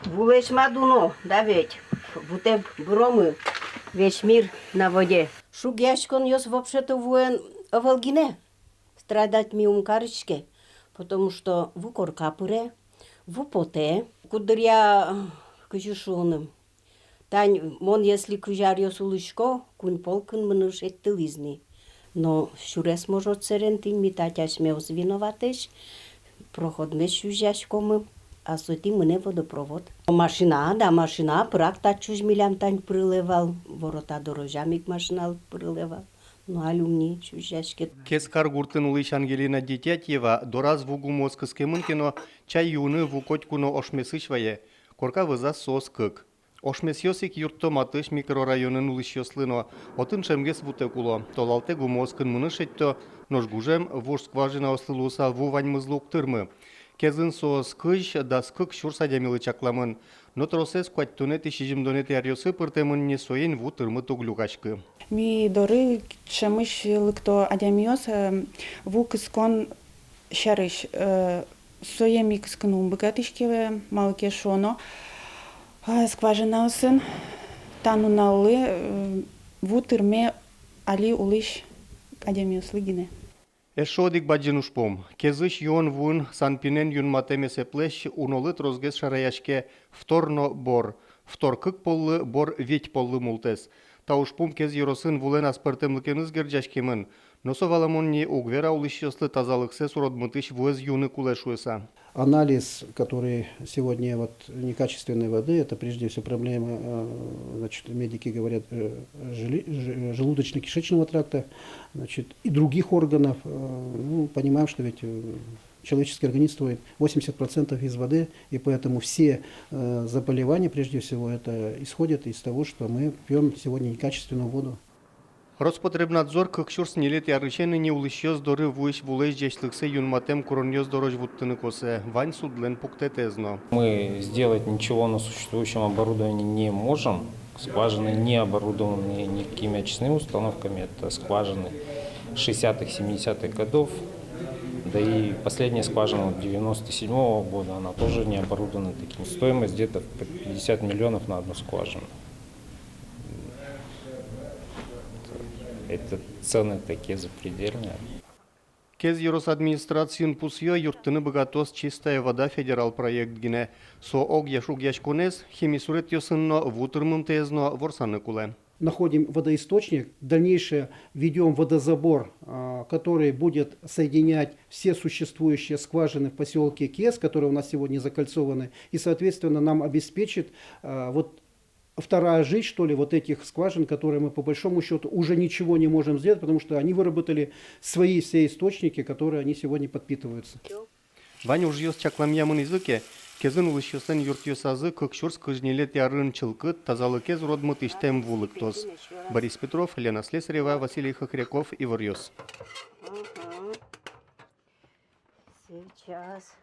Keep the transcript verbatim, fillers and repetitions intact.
Вулэсь ма дуно, да ведь, вутэ быромы, весь мир на воде. Шугъяськонъёс вообще-то вуэн ӧвӧл гинэ. Страдать ми ум кариське, потому что ву корка пыре, ву потэ. Кудыръя, кызьы шуыны, тань мон если кызь аръёс улӥсько, куинь пол кынмыны шедьтылӥз ни. Но сюрес, может, сэрен тӥни ми тать асьмеос виноватэсь, проходмес сюзяськомы, а со тӥни мынэ водопровод. Машина, да, машина пырак татчыозь милям тань пырылэ вал, ворота дорозям ик машина пырылэ вал. Но али ум ни сюзяське. Кез кар гуртын улӥсь Ангелина Детятьева дораз ву гумыос кыскемын ке но, чай юыны ву котьку но ошмесысь вае. Корка вӧзаз соос кык. Ошмесъёс ик юртто матысь микрорайонын улӥсьёслы но. Отын ӵемгес вутэк уло. Толалтэ гумыос кынмыны шедьто, нош гужем вуж скважинаослы луыса ву ваньмызлы уг тырмы. Кезын соос кызь, дас кык сюрс адямилы чакламын. Но тросэз куатьтонэтӥ, сизьымдонэтӥ аръёсы пыртэмын ни, соин ву тырмыт уг люкаськы. Ми доры ӵемысь лыкто адямиос, э, ву кыскон сярысь, э, сое ми кыскыны ум быгатӥське, малы ке шуоно, э, скважинаосын та нуналлы, э, ву тырме али улӥсь адямиослы гинэ. Эшшо одӥг бадӟым ужпум. Кезысь юон вуын санпинэн юнматэм эсэплэсь унолы тросгес шараяське фтор но бор. Фтор кык поллы, бор вить поллы мултэс. Та ужпум Кез ёросын вулэн аспӧртэмлыкеныз герӟаськемын. Но со, валамон ни, уг вера улӥсьёслы тазалыксэс уродмытӥсь вуэз юны кулэ шуыса. Анализ, который сегодня вот некачественной воды, это прежде всего проблема, э, значит, медики говорят, э, жели-, ж-, желудочно-кишечного тракта, значит, и других органов. Э, ну, понимаем, что ведь, э, человеческий организм строит восемьдесят процентов из воды, и поэтому все, э, заболевания, прежде всего, это исходят из того, что мы пьём сегодня некачественную воду. Роспотребнадзор кык сюрс ньылетӥ арысен ини улӥсьёс доры вуись вулэсь ӟечлыксэ юнматэм куронъёс дорозь вуттыны косэ. Вань судлэн пуктэтэз но. Мы сделать ничего на существующем оборудовании не можем. Скважины не оборудованы никакими очистными установками. Это скважины шестидесятых, семидесятых годов. Да и последняя скважина вот девяносто седьмого года, она тоже не оборудована таким. Стоимость где-то в пятьдесят миллионов на одну скважину. Это цены такие запредельные. Кез ёрос администрациын пусъё: юрттыны быгатоз «Чистая вода» федерал проект гинэ. Со огъя шугъяськонэз, хими суретъёсын но, ву тырмымтэез но ворсаны кулэ. Находим водоисточник, дальнейшее ведём водозабор, а, который будет соединять все существующие скважины в посёлке Кез, которые у нас сегодня закольцованы, и, соответственно, нам обеспечит, а, вот вторая жизнь, что ли, вот этих скважин, которые мы, по большому счёту, уже ничего не можем сделать, потому что они выработали свои все источники, которые они сегодня подпитываются. Вань ужъёс чакламъя мынӥзы ке, Кезын улӥсьёслэн юртъёсазы кык сюрс кызь ньылетӥ арын чылкыт, тазалыкез уродмытӥсьтэм ву лыктоз. Борис Петров, Лена Слесарева, Василий Хохряков, «Иворъёс». Сейчас.